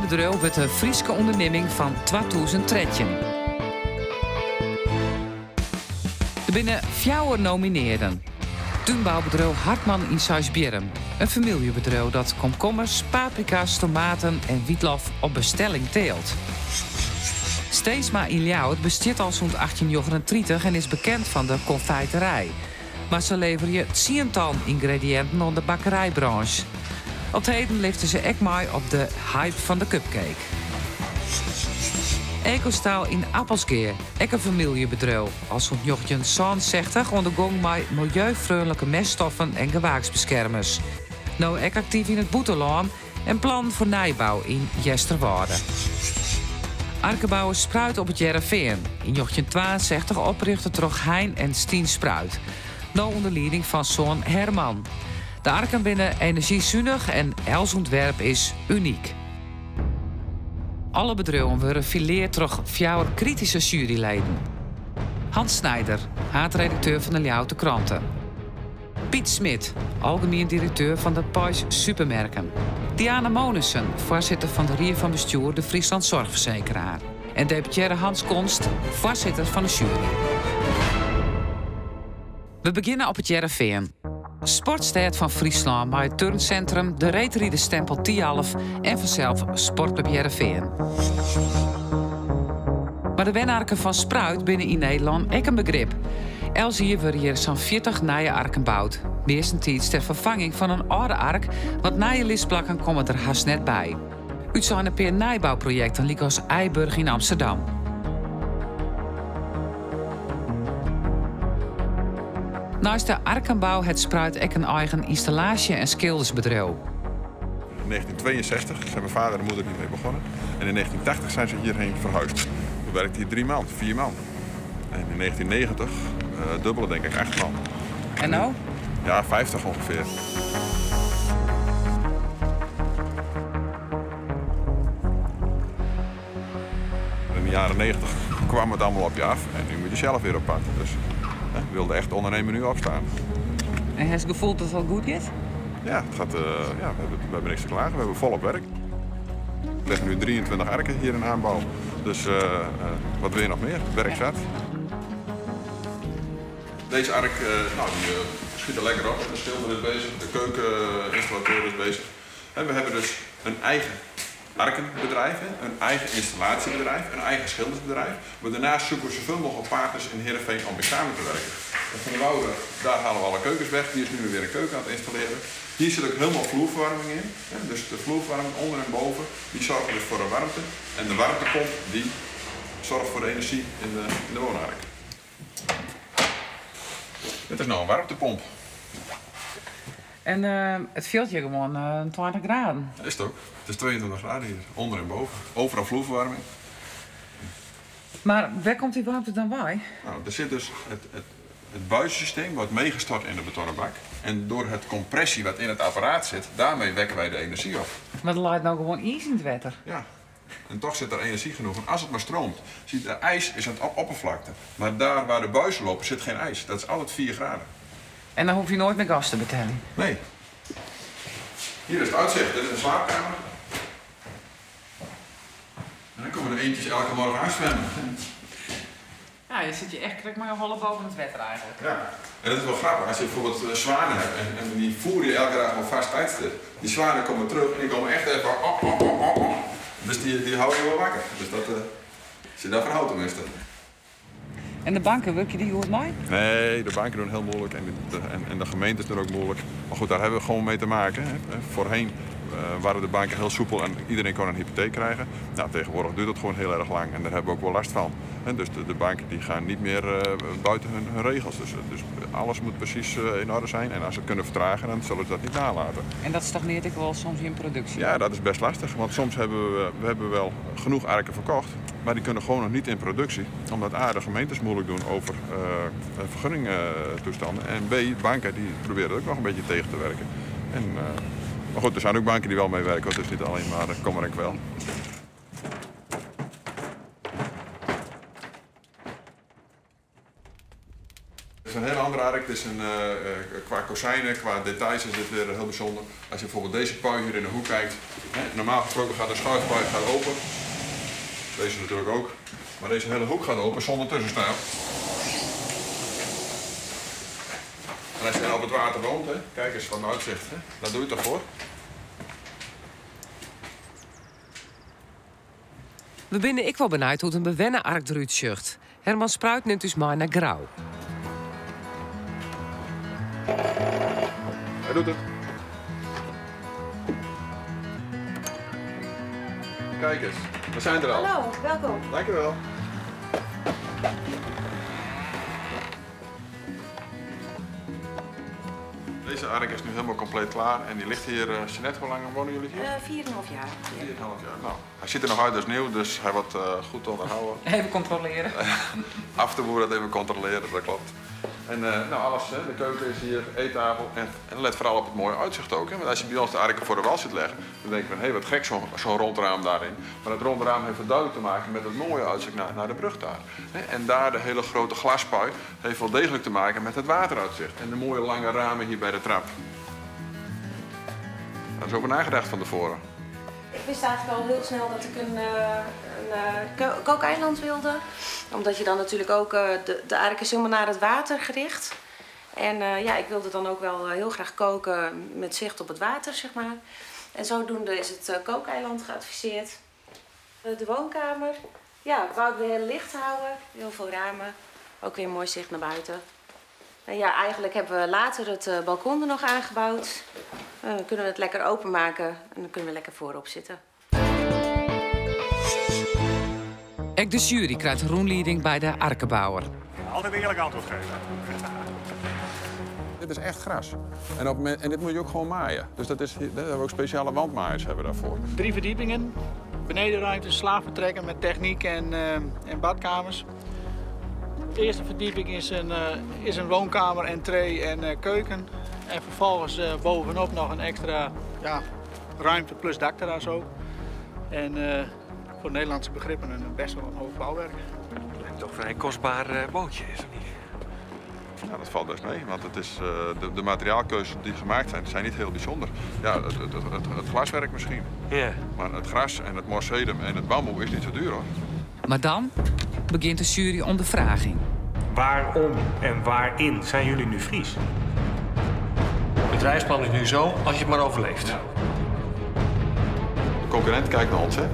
bedriuw wurdt de Fryske ûndernimming fan 2013? Der binne fjouwer nominearden. Túnboubedriuw Hartman yn Seisbierrum, in famyljebedriuw dat komkommers, paprika's, tomaten en wytlof op bestelling teelt. Steensma yn Ljouwert bestiet al sûnt 1839 en is bekend fan de konfijterij. Mar se leverje tsientallen yngrediïnten oan de bakkerijbrânsj. Op 't heden lifte se ek mei op de hype fan de cupcake. Ecostaal yn Appelskea, ek in famyljebedriuw, al sûnt 1967 oan de gong mei miljeufreonlike meststoffen en gewaaksbeskermers. No ek aktyf yn it bûtenlân en plannen foar nijbou yn Easterwâlde. Arkebouwer Spruit op It Hearrenfean, yn 1962 oprjochte troch Hein en Stien Spruit. No ûnder lieding fan soan Herman. De arken binne enerzjysunich en elts ûntwerp is unyk. Alle bedriuwen wurde fileard troch fjouwer krityske sjueryleden. Hans Snijder, haadredakteur fan de Ljouwerter Krante. Piet Smit, algemien direkteur fan de Poiesz Supermerken. Diana Monissen, foarsitter fan de Rie fan Bestjoer de Friesland Zorgverzekeraar. En deputearre Hans Konst, foarsitter fan de sjuery. We begjinne op It Hearrenfean. Sportstêd fan Fryslân mei it turnsintrum, de reedriderstempel Thialf en fansels Sportklup Hearrenfean. Mar de wenarken fan Spruit binne yn Nederlân ek in begrip. Elts jier wurde hjir sa'n 40 nije arken boud. Meastentiids ter ferfanging fan in âlde ark, want nije lisplakken komme der hast net by. Utsein in pear nijbouprojekten lykas IJburg yn Amsterdam. Neist de arkenbou hat Spruit ek in eigen ynstallaasje en skildersbedriuw. In 1962 zijn mijn vader en moeder hiermee begonnen. En in 1980 zijn ze hierheen verhuisd. We werkten hier drie man, vier man. En in 1990 dubbele denk ik, acht man. En no? Ja, 50 ongeveer. In de jaren 90 kwam het allemaal op je af en nu moet je zelf weer op pad. Dus hè, wil de echte ondernemer nu opstaan. En hast it gefoel dat it wol goed giet? Ja, het gaat, ja, we hebben niks te klagen. We hebben volop werk. Er liggen nu 23 arken hier in aanbouw. Dus wat wil je nog meer? Werk zat. Deze ark, nou, die schiet er lekker op. De schilder is bezig, de keukeninstallateur is bezig. En we hebben dus een eigen arkenbedrijf, een eigen installatiebedrijf, een eigen schildersbedrijf. Maar daarnaast zoeken we zoveel mogelijk partners in Heerenveen om mee samen te werken. En Van der Woude, daar halen we alle keukens weg. Die is nu weer een keuken aan het installeren. Hier zit ook helemaal vloerverwarming in. Dus de vloerverwarming onder en boven, die zorgt dus voor de warmte. En de warmtepomp, die zorgt voor de energie in de woonark. Dit is nou een warmtepomp. En it fielt hjir gewoan 20 graden. Dat is het ook. Het is 22 graden hier, onder en boven. Overal vloerverwarming. Mar wêr komt dy waarmte dan wei? Nou, er zit dus het buizensysteem wordt meegestort in de betonnen bak. En door het compressie wat in het apparaat zit, daarmee wekken wij de energie op. Mar der leit no gewoan iis yn it wetter. Ja, en toch zit er energie genoeg. En als het maar stroomt, ziet de ijs is aan het oppervlakte. Maar daar waar de buizen lopen zit geen ijs. Dat is altijd 4 graden. En dan hoef je nooit meer gas te betellen? Nee. Hier is het uitzicht. Dit is een slaapkamer. En dan komen de eendjes elke morgen aanzwemmen. Ja, je zit je echt krekt mei in holle boven it wetter eigenlijk. Ja, en dat is wel grappig. Als je bijvoorbeeld zwanen hebt en die voer je elke dag op vast tijdstip. Die zwanen komen terug en die komen echt even op, op, op, op, op. Dus die houden je wel wakker. Dus dat, als je daarvan houdt tenminste. En de banken, wurkje dy goed mei? Nee, de banken doen heel moeilijk en de gemeentes doen ook moeilijk. Maar goed, daar hebben we gewoon mee te maken. Hè. Voorheen waren de banken heel soepel en iedereen kon een hypotheek krijgen. Nou, tegenwoordig duurt dat gewoon heel erg lang en daar hebben we ook wel last van. En dus de banken die gaan niet meer buiten hun regels. Dus alles moet precies in orde zijn en als ze het kunnen vertragen, dan zullen ze dat niet nalaten. En dat stagneert ek wol soms yn produksje? Ja, dat is best lastig, want soms hebben we hebben wel genoeg arken verkocht, maar die kunnen gewoon nog niet in productie. Omdat A, de gemeentes moeilijk doen over vergunningtoestanden. En B, banken die proberen het ook nog een beetje tegen te werken. Maar goed, er zijn ook banken die wel meewerken, hoor. Het is niet alleen maar kommer en kwel. Het is een een hele andere ark. Het is een, qua kozijnen, qua details is dit weer heel bijzonder. Als je bijvoorbeeld deze pui hier in de hoek kijkt. Hè, normaal gesproken gaat de schuifpui gaat open. Deze natuurlijk ook. Maar deze hele hoek gaat open zonder tussenstaaf. En als je dan op het water woont, hè, kijk eens wat een uitzicht. Hè. Daar doe je het toch voor? We binnen ik wel benijd hoe het een bewenne ark eruit zucht. Herman Spruit neemt dus maar naar Grou. Hij doet het. Kijk eens, we zijn er al. Hallo, welkom. Dankjewel. Deze ark is nu helemaal compleet klaar en die ligt hier. Jeanette, hoe lang wonen jullie hier? 4,5 jaar. 4,5 jaar. Nou, hij ziet er nog uit als nieuw, dus hij wordt goed onderhouden. Even controleren. Af te boeren, dat even controleren, dat klopt. En nou, alles, hè, de keuken is hier, eettafel. En let vooral op het mooie uitzicht ook. Hè? Want als je bij ons de arken voor de wal ziet leggen, dan denk je van, hé, wat gek zo'n rond raam daarin. Maar dat rond raam heeft wel duidelijk te maken met het mooie uitzicht naar de brug daar. Hè? En daar de hele grote glaspui heeft wel degelijk te maken met het wateruitzicht. En de mooie lange ramen hier bij de trap. Daar is over nagedacht van tevoren. Ik wist eigenlijk al heel snel dat ik een kookeiland wilde. Omdat je dan natuurlijk ook de ark is helemaal naar het water gericht. En ja, ik wilde dan ook wel heel graag koken met zicht op het water, zeg maar. En zodoende is het kookeiland geadviseerd. De woonkamer, ja, ik wou het weer heel licht houden. Heel veel ramen, ook weer mooi zicht naar buiten. En ja, eigenlijk hebben we later het balkon er nog aangebouwd. Dan kunnen we het lekker openmaken en dan kunnen we lekker voorop zitten. Ook de jury krijgt rondleiding bij de arkenbouwer. Altijd een eerlijk antwoord geven. Dit is echt gras. En, op het moment, en dit moet je ook gewoon maaien. Dus dat is, daar hebben we ook speciale wandmaaiers hebben daarvoor. 3 verdiepingen, benedenruimte, slaapvertrekken met techniek en badkamers. De eerste verdieping is een woonkamer, entree en keuken. En vervolgens bovenop nog een extra, ja, ruimte plus dakterras ook. En voor Nederlandse begrippen een best wel een hoog bouwwerk. Het lijkt toch vrij kostbaar bootje, is dat niet? Nou, dat valt best mee, want het is, de materiaalkeuzes die gemaakt zijn, zijn niet heel bijzonder. Ja, het glaswerk misschien. Ja. Maar het gras en het morsedum en het bamboe is niet zo duur, hoor. Maar dan begint de jury ondervraging. Waarom en waarin zijn jullie nu Fries? Het bedrijfsplan is nu zo, als je het maar overleeft. Ja. De concurrent kijkt naar ons, hè?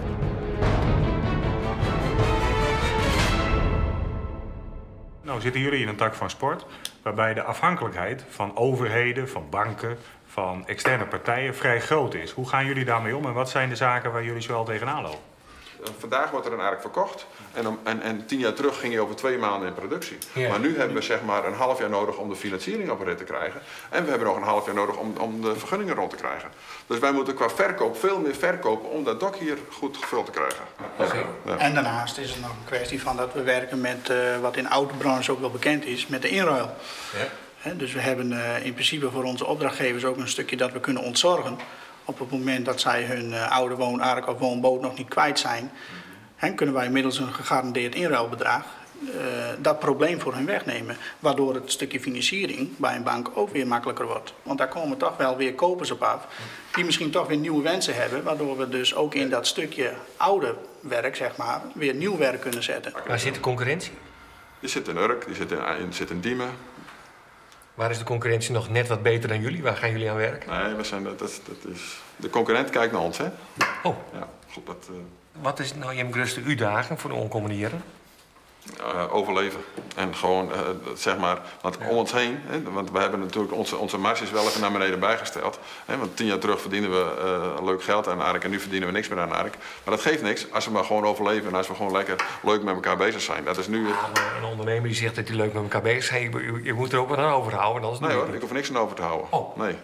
Nou zitten jullie in een tak van sport waarbij de afhankelijkheid van overheden, van banken, van externe partijen vrij groot is. Hoe gaan jullie daarmee om en wat zijn de zaken waar jullie zoal tegenaan lopen? Vandaag wordt er een ark verkocht en 10 jaar terug ging je over 2 maanden in productie. Ja. Maar nu hebben we zeg maar een half jaar nodig om de financiering op rit te krijgen. En we hebben nog een half jaar nodig om de vergunningen rond te krijgen. Dus wij moeten qua verkoop veel meer verkopen om dat dok hier goed gevuld te krijgen. Okay. Ja. En daarnaast is het nog een kwestie van dat we werken met wat in de autobranche ook wel bekend is, met de inruil. Ja. He, dus we hebben in principe voor onze opdrachtgevers ook een stukje dat we kunnen ontzorgen. Op het moment dat zij hun oude woonark of woonboot nog niet kwijt zijn, hè, kunnen wij middels een gegarandeerd inruilbedrag dat probleem voor hun wegnemen. Waardoor het stukje financiering bij een bank ook weer makkelijker wordt. Want daar komen toch wel weer kopers op af die misschien toch weer nieuwe wensen hebben. Waardoor we dus ook in dat stukje oude werk, zeg maar, weer nieuw werk kunnen zetten. Waar zit de concurrentie? Die zit in Urk, die zit in Diemen. Waar is de concurrentie nog net wat beter dan jullie? Waar gaan jullie aan werken? Nee, we zijn, dat is... De concurrent kijkt naar ons, hè? Oh. Ja, goed, dat, Wat is nou je grootste uitdaging voor de aankomende jaren? Overleven. En gewoon, zeg maar, want om ons heen, hè, want we hebben natuurlijk onze marge is wel even naar beneden bijgesteld. Hè, want 10 jaar terug verdienden we leuk geld aan ARK en nu verdienen we niks meer aan ARK. Maar dat geeft niks als we maar gewoon overleven en als we gewoon lekker leuk met elkaar bezig zijn. Dat is nu... Ja, maar een ondernemer die zegt dat hij leuk met elkaar bezig is, je moet er ook wat aan overhouden. Anders nee hoor, ik hoef er niks aan over te houden. Oh. Nee,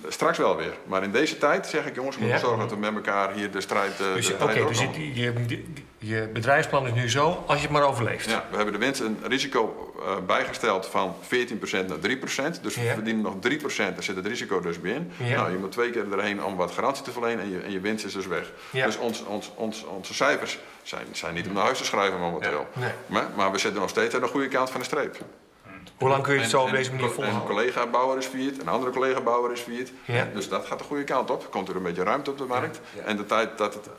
straks wel weer. Maar in deze tijd zeg ik, jongens, we moeten zorgen dat we met elkaar hier de strijd Dus, oké, dus je bedrijfsplan is nu zo, als je het maar overleeft. Ja, we hebben de winst een risico bijgesteld van 14% naar 3%. Dus we verdienen nog 3%, daar zit het risico dus bij in. Ja. Nou, je moet 2 keer erheen om wat garantie te verlenen en je winst is dus weg. Ja. Dus onze cijfers zijn niet om naar huis te schrijven momenteel. Ja. Nee. Maar we zitten nog steeds aan de goede kant van de streep. Hoe lang kun je het zo op deze manier En volhouden? een collega-bouwer is failliet, een andere collega-bouwer is failliet. Ja. Dus dat gaat de goede kant op. Er komt er een beetje ruimte op de markt. En de tijd dat het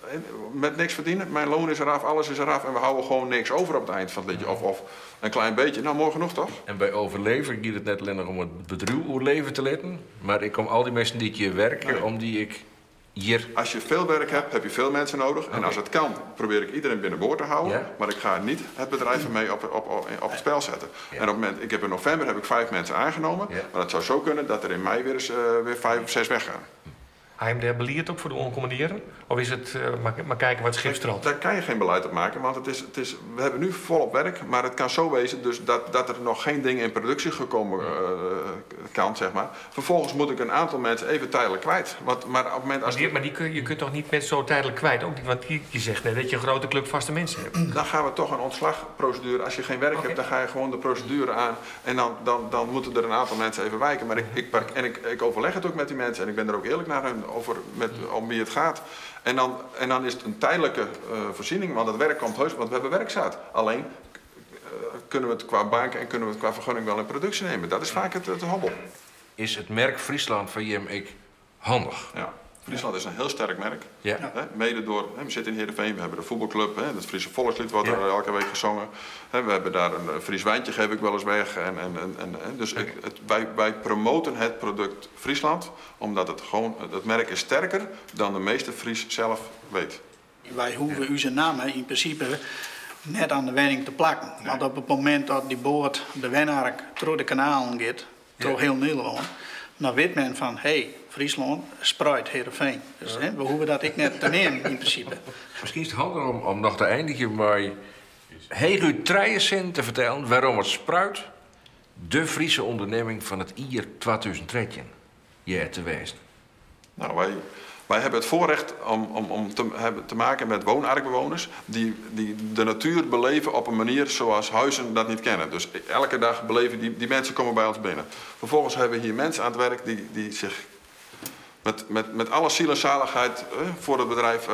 met niks verdienen, mijn loon is eraf, alles is eraf en we houden gewoon niks over op het eind van het liedje. Of een klein beetje. Nou, mooi genoeg toch? En bij overleven gaat het net alleen nog om het bedrijf oerleven te letten. Maar ik kom al die mensen die ik hier werken, om die ik hier... Als je veel werk hebt, heb je veel mensen nodig. En als het kan, probeer ik iedereen binnenboord te houden. Ja. Maar ik ga niet het bedrijf ermee op het spel zetten. Ja. En op het moment, ik heb in november heb ik 5 mensen aangenomen. Ja. Maar het zou zo kunnen dat er in mei weer eens weer 5 of 6 weggaan. Hij hem daar beleid op voor de oncommanderen? Of is het maar kijken waar het schip strandt? Daar kan je geen beleid op maken, want we hebben nu volop werk, maar het kan zo wezen dus dat er nog geen dingen in productie gekomen kan, zeg maar. Vervolgens moet ik een aantal mensen even tijdelijk kwijt. Want, maar op het moment als Maar je kunt toch niet met zo tijdelijk kwijt? Ook niet, want je zegt net dat je een grote club vaste mensen hebt. Dan gaan we toch een ontslagprocedure. Als je geen werk hebt, dan ga je gewoon de procedure aan. En dan moeten er een aantal mensen even wijken. Maar ik overleg het ook met die mensen en ik ben er ook eerlijk naar hun over om wie het gaat. En dan is het een tijdelijke voorziening, want het werk komt heus, want we hebben werk zat. Alleen kunnen we het qua bank en kunnen we het qua vergunning wel in productie nemen. Dat is vaak het hobbel. Is het merk Friesland van Jim ik handig? Ja. Friesland is een heel sterk merk. Ja. Hè, mede door, hè, we zitten in Heerenveen, we hebben de voetbalclub, hè, het Friese volkslied wordt er elke week gezongen. Hè, we hebben daar een Fries wijntje, geef ik wel eens weg. Dus wij promoten het product Friesland, omdat het gewoon, het merk is sterker dan de meeste Fries zelf weet. Wij hoeven uw naam in principe net aan de wenning te plakken. Nee. Want op het moment dat die boot, de wenark, door de kanalen gaat, door heel Nederland, dan weet men van, hé, hey, Friesland, spruit Heerenveen. Dus hè, we hoeven dat ik net te nemen in principe. Misschien is het handig om nog te eindigen, maar heel goed Trijensen te vertellen waarom het spruit de Friese onderneming van het jaar 2013 jij te wijzen. Nou, wij hebben het voorrecht om te maken met woonarkbewoners die de natuur beleven op een manier zoals huizen dat niet kennen. Dus elke dag beleven die mensen komen bij ons binnen. Vervolgens hebben we hier mensen aan het werk die zich met alle ziel en zaligheid voor het bedrijf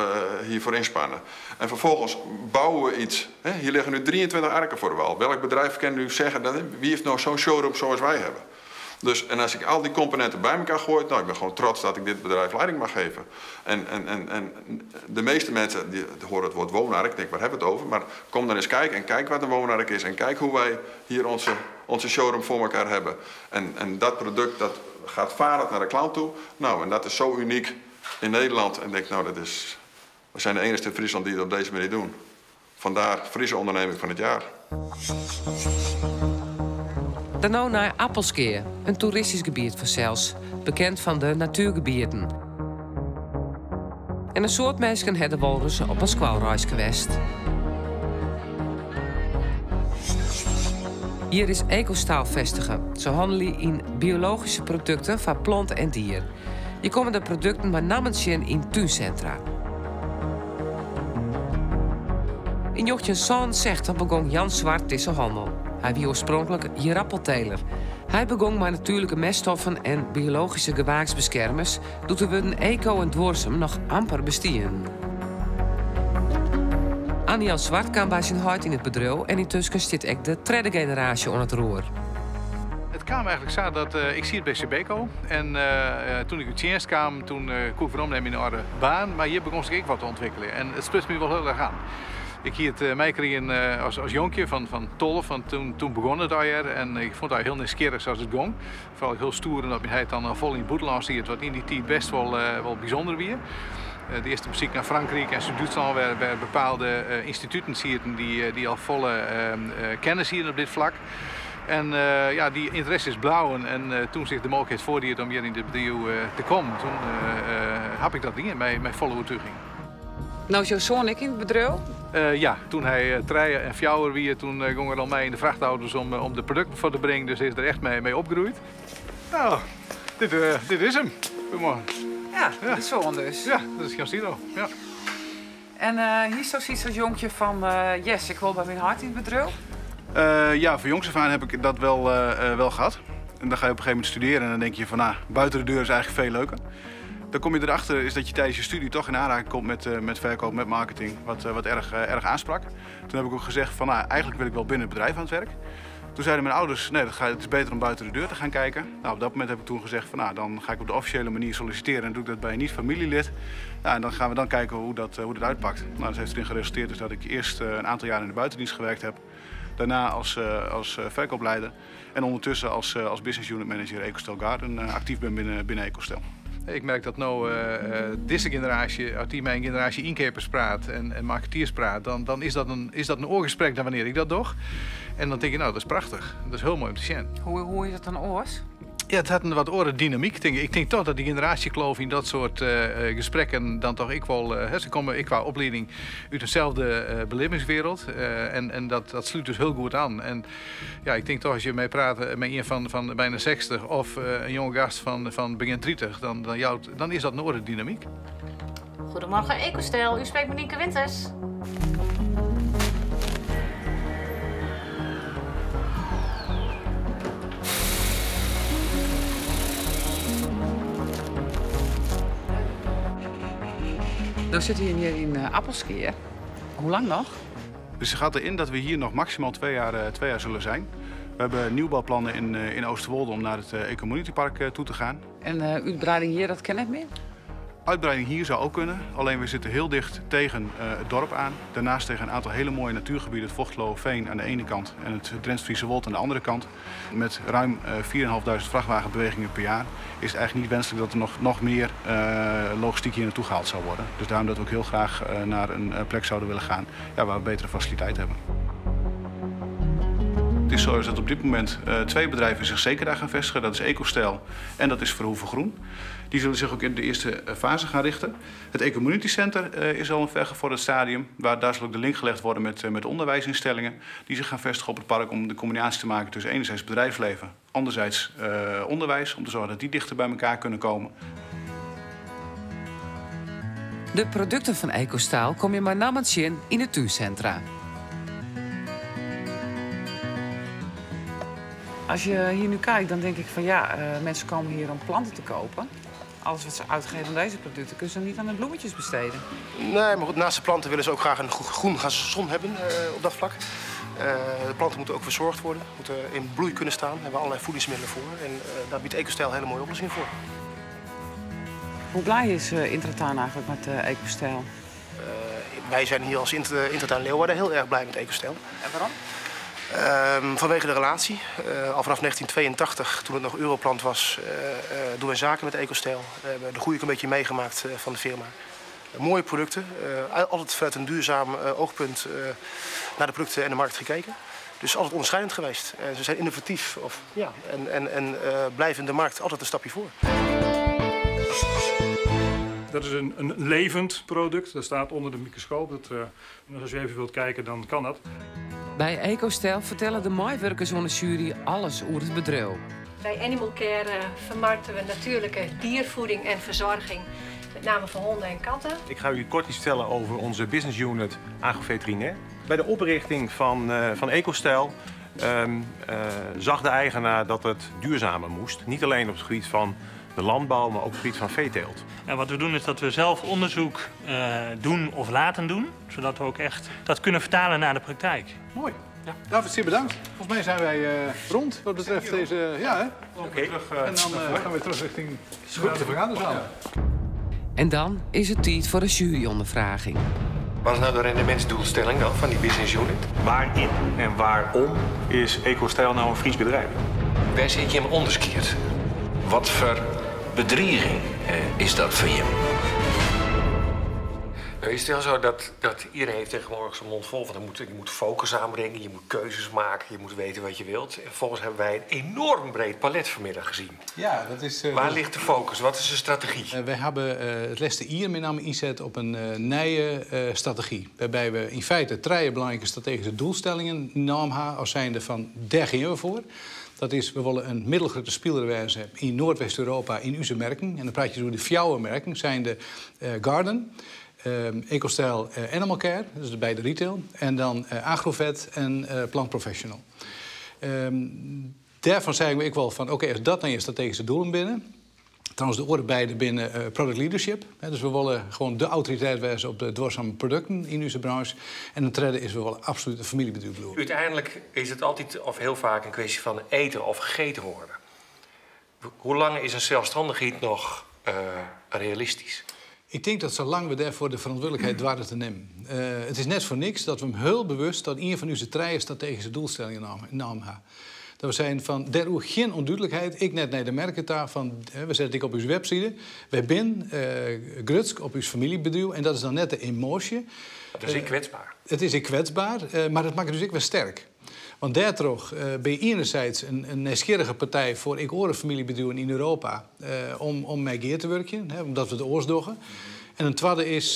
hiervoor inspannen. En vervolgens bouwen we iets. Hè? Hier liggen nu 23 arken voor de wal. Welk bedrijf kan nu zeggen, wie heeft nou zo'n showroom zoals wij hebben? Dus, en als ik al die componenten bij elkaar gooi, nou, ik ben gewoon trots dat ik dit bedrijf leiding mag geven. En de meeste mensen die horen het woord woonark, denk, waar hebben we het over? Maar kom dan eens kijken en kijk wat een woonark is. En kijk hoe wij hier onze showroom voor elkaar hebben. En dat product dat gaat varend naar de klant toe. Nou, en dat is zo uniek in Nederland. En ik denk, nou, we zijn de enige in Friesland die het op deze manier doen. Vandaar Friese onderneming van het jaar. Daarna naar Appelskeer, een toeristisch gebied voor zelfs, bekend van de natuurgebieden. En een soort mensen hebben de walrussen op een squalreis geweest. Hier is Ecostaal vestigen. Ze handelen in biologische producten van plant en dier. Hier komen de producten maar namens in tuincentra. In 1966 begon Jan Zwart deze handel. Hij was oorspronkelijk hierappelteler. Hij begon met natuurlijke meststoffen en biologische gewaaksbeschermers, doet de woorden eco en dworsem nog amper bestien. Anne Jan Zwart kwam bij zijn hart in het bedrijf en intussen zit ook de derde generatie aan het roer. Het kwam eigenlijk zo dat ik zie het bij Cebeco. En toen ik uit dienst kwam, toen kon ik weer in de orde baan. Maar hier begon ik wat te ontwikkelen en het spits me wel heel erg aan. Ik hield mij kreeg als jonkje van 12, want toen begon het al jaar en ik vond het heel nieuwsgierig zoals het ging. Vooral heel stoer en dat hij dan al vol in het buitenland ziet, wat in die tijd best wel bijzonder was. De eerste muziek naar Frankrijk en Zuid-Duitsland, waar bepaalde instituten zitten die al volle kennis hier op dit vlak. En ja, die interesse is blauw en toen zich de mogelijkheid voordeed om hier in dit bedrijf te komen, toen heb ik dat ding in mijn volle overtuiging. Nou is jouw zoon ik in het bedrijf? Ja, toen hij treien en fjouwer wie, toen ging er al mee in de vrachtauto's om de producten voor te brengen. Dus hij is er echt mee opgegroeid. Nou, dit is hem. Goedemorgen. Ja, dat is zoon dus. Ja, dat is Jan Sino. Ja. En hier staat zoiets als jonkje van, yes, ik wil bij mijn hart in het bedrijf. Ja, voor jongs af aan heb ik dat wel gehad. En dan ga je op een gegeven moment studeren en dan denk je van, nou, buiten de deur is eigenlijk veel leuker. Dan kom je erachter is dat je tijdens je studie toch in aanraking komt met verkoop, met marketing, wat erg aansprak. Toen heb ik ook gezegd van, nou, eigenlijk wil ik wel binnen het bedrijf aan het werk. Toen zeiden mijn ouders, nee, dat het is beter om buiten de deur te gaan kijken. Nou, op dat moment heb ik toen gezegd van, nou, dan ga ik op de officiële manier solliciteren en doe ik dat bij een niet-familielid. Nou, en dan gaan we dan kijken hoe dat uitpakt. Nou, dat heeft erin geresulteerd dus dat ik eerst een aantal jaar in de buitendienst gewerkt heb. Daarna als verkoopleider en ondertussen als business unit manager Ecostyle Garden actief ben binnen Ecostyle. Ik merk dat nou deze generatie, als die mijn generatie inkepers praat en marketeers praat, dan is dat een oar gesprek dan wanneer ik dat doe. En dan denk je, nou, dat is prachtig. Dat is heel mooi om te zien. Hoe is dat dan oars? Ja, het had een wat oare dynamiek, denk ik. Ik denk toch dat die generatiekloof in dat soort gesprekken dan toch ik wel. Ze komen ik qua opleiding uit dezelfde belevingswereld. En dat sluit dus heel goed aan. En ja, ik denk toch als je mee praat met een van bijna 60 of een jonge gast van begin 30, dan is dat een oare dynamiek. Goedemorgen Ecostyle, u spreekt met Nienke Winters. Nou zitten we hier in Appelskea. Hoe lang nog? Dus ze gaat erin dat we hier nog maximaal 2 jaar zullen zijn. We hebben nieuwbouwplannen in Oosterwolde om naar het Ecommunity Park toe te gaan. En uitbreiding hier, dat ken ik meer? Uitbreiding hier zou ook kunnen, alleen we zitten heel dicht tegen het dorp aan. Daarnaast tegen een aantal hele mooie natuurgebieden, het Fochteloërveen aan de ene kant en het Drents-Friese Wold aan de andere kant. Met ruim 4.500 vrachtwagenbewegingen per jaar is het eigenlijk niet wenselijk dat er nog meer logistiek hier naartoe gehaald zou worden. Dus daarom dat we ook heel graag naar een plek zouden willen gaan, ja, waar we betere faciliteit hebben. Het is zo dat op dit moment twee bedrijven zich zeker daar gaan vestigen. Dat is Ecostyle en dat is Verhoeven Groen. Die zullen zich ook in de eerste fase gaan richten. Het Ecommunity Center is al een vergevorderd stadium. Daar zal ook de link gelegd worden met onderwijsinstellingen die zich gaan vestigen op het park om de combinatie te maken tussen enerzijds bedrijfsleven, anderzijds onderwijs. Om te zorgen dat die dichter bij elkaar kunnen komen. De producten van Ecostyle kom je maar namens in de tuincentra. Als je hier nu kijkt, dan denk ik van ja, mensen komen hier om planten te kopen. Alles wat ze uitgeven aan deze producten, kunnen ze niet aan de bloemetjes besteden. Nee, maar goed, naast de planten willen ze ook graag een groen gazon hebben op dat vlak. De planten moeten ook verzorgd worden, moeten in bloei kunnen staan. Daar hebben we allerlei voedingsmiddelen voor. En daar biedt Ecostyle hele mooie oplossingen voor. Hoe blij is Intratuin eigenlijk met Ecostyle? Wij zijn hier als Intratuin Leeuwarden heel erg blij met Ecostyle. En waarom? Vanwege de relatie. Al vanaf 1982, toen het nog Europlant was, doen wij zaken met Ecostyle. We hebben de groei ook een beetje meegemaakt van de firma. Mooie producten, altijd vanuit een duurzaam oogpunt naar de producten en de markt gekeken. Dus altijd onderscheidend geweest. En ze zijn innovatief of, ja, en blijven in de markt altijd een stapje voor. Dat is een levend product, dat staat onder de microscoop. Als u even wilt kijken, dan kan dat. Bij Ecostyle vertellen de meiwurkers van de jury alles over het bedrijf. Bij Animal Care vermarkten we natuurlijke diervoeding en verzorging, met name voor honden en katten. Ik ga u kort iets vertellen over onze business unit Agroveterinair. Bij de oprichting van Ecostyle zag de eigenaar dat het duurzamer moest. Niet alleen op het gebied van de landbouw, maar ook op het gebied van veeteelt. En wat we doen is dat we zelf onderzoek doen of laten doen, zodat we ook echt dat kunnen vertalen naar de praktijk. Mooi. Ja. David, zeer bedankt. Volgens mij zijn wij rond wat betreft deze. Ja, hè? Oké. En dan gaan we terug richting de vergaderzaal. En dan is het tijd voor de juryondervraging. Wat is nou de rendementsdoelstelling dan van die business unit? Waarin en waarom is Ecostyle nou een Fries bedrijf? Waar zit je hem onderskierd? Wat voor bedreiging is dat voor je? Nou is het wel zo dat iedereen heeft tegenwoordig zijn mond vol van je moet focus aanbrengen, je moet keuzes maken, je moet weten wat je wilt. En vervolgens hebben wij een enorm breed palet vanmiddag gezien. Ja, dat is. Waar ligt de focus? Wat is de strategie? Wij hebben het laatste jaar met name inzet op een nieuwe strategie. Waarbij we in feite drie belangrijke strategische doelstellingen namen hebben als zijnde van daar gaan we voor. Dat is, we willen een middelgrote speler wezen in Noordwest-Europa in onze merken. En dan praat je door de fjouwer merken, zijn de Garden, Ecostyle Animal Care, dus de bij de retail, en dan Agrovet en Plant Professional. Daarvan zeggen we ik wel van, oké, als dat nou je strategische doelen binnen, Trouwens, de oare beide binne product leadership. Dus we wolle gewoan de autoriteit wêze op de duorsame produkten yn ús branche. En in tredde is, we wolle absolút in famyljebedriuw bliuwe. Uiteindelijk is het altijd of heel vaak een kwestie van eten of gegeten worden. Hoe lang is een zelfstandigheid nog realistisch? Ik tink dat salang we dêrfoar de ferantwurdlikheid doarre te nimmen. It is net foar niks dat we him hiel bewust tot ien fan ús trije strategyske doelstellingen naam ha. Dat we seinen fan, dêroer gjin ûndúdlikheid, ek net nei de merke ta, fan, we sette it ek op ús webside, wy binne grutsk op ús famyljebedriuw en dat is dan net de emoasje. Het is ek kwetsber. It is ek kwetsber, mar it makket ús ek wer sterk. Want dêrtroch binne je enerzijds in nijsgjirrige partij foar ek oare famyljebedriuwen yn Europa om mei gear te wurkjen, omdat we it oars dogge. En in twadde is,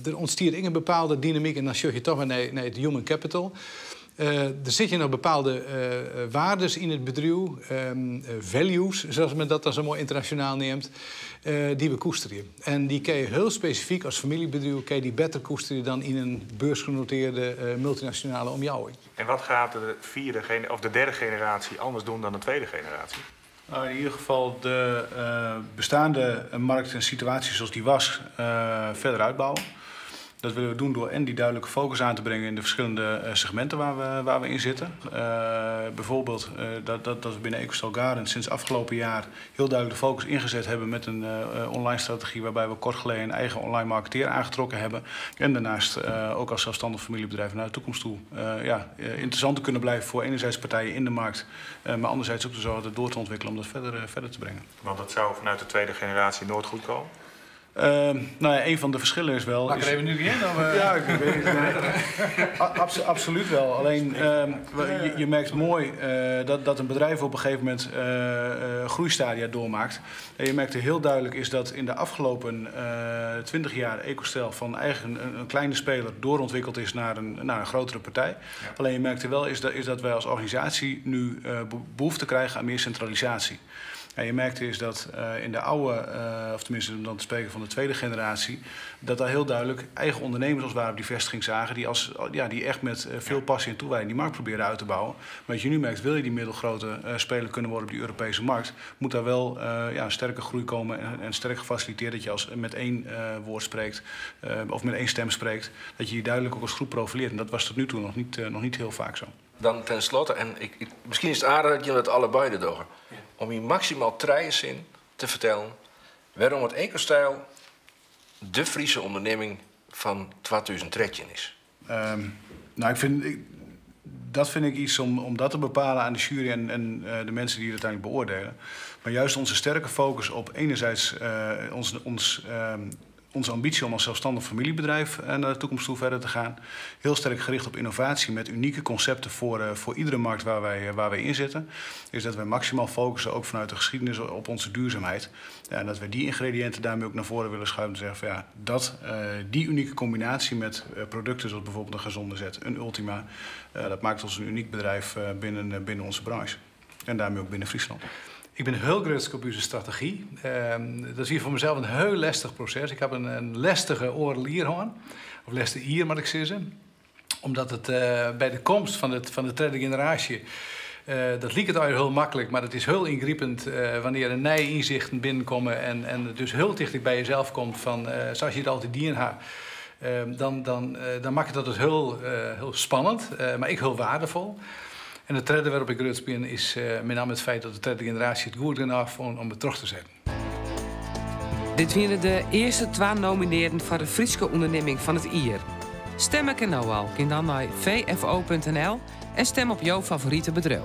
der ûntstiet ek in bepaalde dynamyk en dan sjoch je toch wer nei it human capital. Der sitte noch bepaalde waardes yn it bedriuw, values, sa't men dat dan sa moai ynternasjonaal neamt, dy't we koesterje. En dy kinne je hiel spesifyk as famyljebedriuw kinne je dy better koesterje dan yn in beursgenotearde multinasjonale omjouwing. En wat gaat de vierde of de derde generatie anders doen dan de tweede generatie? Nou, in ieder geval de bestaande markt en situatie zoals die was verder uitbouwen. Dat willen we doen door en die duidelijke focus aan te brengen in de verschillende segmenten waar we in zitten. Bijvoorbeeld dat we binnen Ecostyle Garden sinds afgelopen jaar heel duidelijk de focus ingezet hebben met een online strategie waarbij we kort geleden een eigen online marketeer aangetrokken hebben. En daarnaast ook als zelfstandig familiebedrijf naar de toekomst toe ja, interessant te kunnen blijven voor enerzijds partijen in de markt, maar anderzijds ook te zorgen dat het door te ontwikkelen om dat verder te brengen. Want dat zou vanuit de tweede generatie nooit goed komen? Nou ja, een van de verschillen is wel. Mag ik er even nu in? Of? Ja, ik weet het. Nee. Absoluut wel. Alleen je merkt mooi dat een bedrijf op een gegeven moment groeistadia doormaakt. En je merkte heel duidelijk is dat in de afgelopen 20 jaar Ecostyle van eigen een kleine speler doorontwikkeld is naar een grotere partij. Alleen je merkte wel is dat wij als organisatie nu behoefte krijgen aan meer centralisatie. En je merkte is dat in de oude, of tenminste om dan te spreken van de tweede generatie, dat daar heel duidelijk eigen ondernemers als het ware op die vestiging zagen, ja, die echt met veel passie en toewijding die markt proberen uit te bouwen. Maar wat je nu merkt, wil je die middelgrote speler kunnen worden op die Europese markt, moet daar wel ja, een sterke groei komen en sterk gefaciliteerd dat je als met één woord spreekt, of met één stem spreekt, dat je je duidelijk ook als groep profileert. En dat was tot nu toe nog niet heel vaak zo. Dan tenslotte, en misschien is het aardich dat jullie het allebei dogge, om yn maksimaal trije sinnen te fertellen wêrom't it Ecostyle de Fryske ûndernimming fan 2013 is. Nou, dat vind ik iets om dat te bepalen aan de jury en de mensen die het uiteindelijk beoordelen. Maar juist onze sterke focus op enerzijds onze ambitie om als zelfstandig familiebedrijf naar de toekomst toe verder te gaan. Heel sterk gericht op innovatie met unieke concepten voor iedere markt waar wij in zitten. Is dat wij maximaal focussen, ook vanuit de geschiedenis, op onze duurzaamheid. Ja, en dat wij die ingrediënten daarmee ook naar voren willen schuiven. En zeggen van ja, die unieke combinatie met producten zoals bijvoorbeeld een gezonde zet, een Ultima, dat maakt ons een uniek bedrijf binnen onze branche. En daarmee ook binnen Friesland. Ik bin hiel grutsk op ús strategy. Dat is hjir foar mysels in hiel lestich proses. Ik ha in lestige oardel jier hân. Of lestich jier, moat ik sizze. Omdat it by de komst fan de tredde generaasje, dat liket eigentlik hiel maklik, mar it is hiel yngripend wannear't der nije ynsichten binnenkomme en it dus hiel ticht by jesels komt fan sa ast it altyd dien hast. Dan makket dat it hiel spannend, mar ek hiel weardefol. En it tredde wêrop't ik grutsk bin is met name it feit dat de tredde generaasje it goed genôch fûn om it troch te setten. Dit wiene de earste twa nominearden foar de Fryske ûndernimming fan it jier. Stimme kin no al. Gean dan nei vfo.nl en stim op jo favorite bedriuw.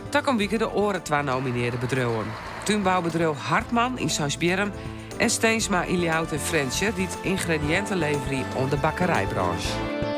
Takom wike de oare twa nominearde bedriuwen. Túnboubedriuw Hartman yn Seisbierrum en Steensma yn Ljouwert en Frjentsjer, dy't yngrediïnten leverje oan de bakkerijbranche.